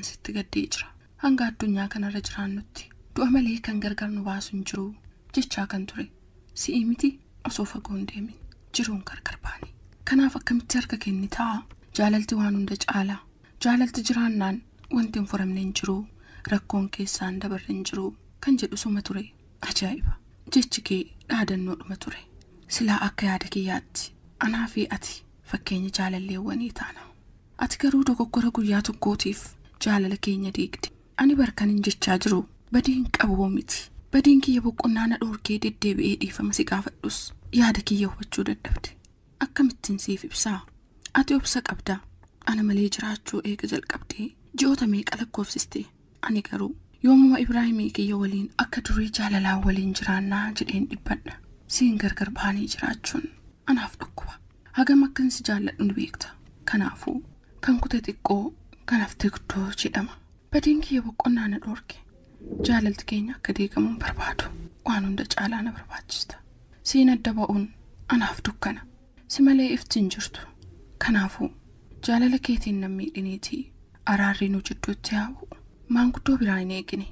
sitti gaddee jira. Hanga addunyaa kanarra jiraannutti du'a malee kan gargar nu baasu hin jiru jechaa kan ture. Si'ii miti osoo fagoo hin deemin jiruun gargar baane. Kanaaf akkamitti harka kennitaa? Jaalalti waan hunda caala. Jaalalti jiraannaan wanti hin furamne hin jiru. Rakkoon keessaan dabarre hin jiru kan jedhu suma ture. Ajaa'iba! Jechi kee dhaadannoodhuma ture. Silaa akka yaada kiyyaatti anaa fi ati fakkeenya jaalalleewwanii taana. Ati garuu dogoggora guyyaa tokkootiif jaalala keenya diigde. Ani barkan hin jechaa jiru badii hin qabu miti. Badiin kiyya boqonnaa na dhoorkee deddeebi'ee dhiifama si gaafadhus yaada kiyya hubachuu dadhabde. Akkamittiin siif ibsaa? Ati obsa qabda. Ana malee jiraachuu eega jalqabdee ji'oota meeqa lakkoofsiste? Ani garuu yoomuma Ibraahimii kiyya waliin akka durii jaalalaan waliin jiraannaa jedheen dhibbadha. Siin gargar baanii jiraachuun anaaf dhukkuba. Hagam akkan si jaalladhu ni beekta. Kanaafuu kan kute xiqqoo kan hafte guddoo jedhama. Badiin kiyya boqonnaa na dhoorke. Jaalalti keenya akka diigamu hin barbaadu. Waan hunda caalaa na barbaachista. Siin adda ba'uun anaaf dukkana. Si malee ifti hin jirtu. Kanaafuu jaalala keetiin nan miidhiniitii araarri nu jidduutti haa bu'u. Maanguddoo biraa hin eegine.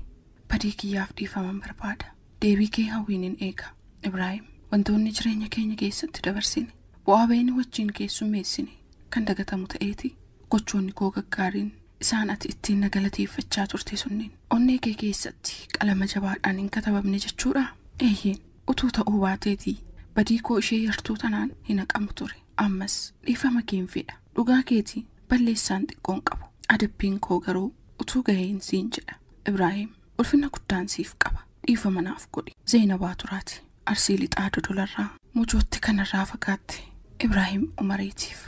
Badii kiyyaaf dhiifaman barbaada. Deebii kee hawwiin hin eega. Ibraahim, wantoonni jireenya keenya keessatti dabarsine, bu'aa bayni wajjin keessummeessine kan dagatamu ta'eeti. Gochoonni koo gaggaariin isaan ati ittiin na galateeffachaa turte sunniin onnee kee keessatti qalama jabaadhaan hin katabamne jechuudha. Eeyyeen, utuu ta'uu baateetii badii koo ishee yartuu tanaan hin haqamu ture. Ammas dhiifama keen fedha. Dhugaa keetii balleessaan xiqqoon qabu. Adabbiin koo garuu utuu gaheen siin jedha. Ibraahim, ulfina guddaan siif qaba. Dhiifama naaf godhi. Zeenabaa Turaati. Arsii Lixaa Dodolarraa. Mujootti kanarraa fagaatte. Ibraahim Umareetiif.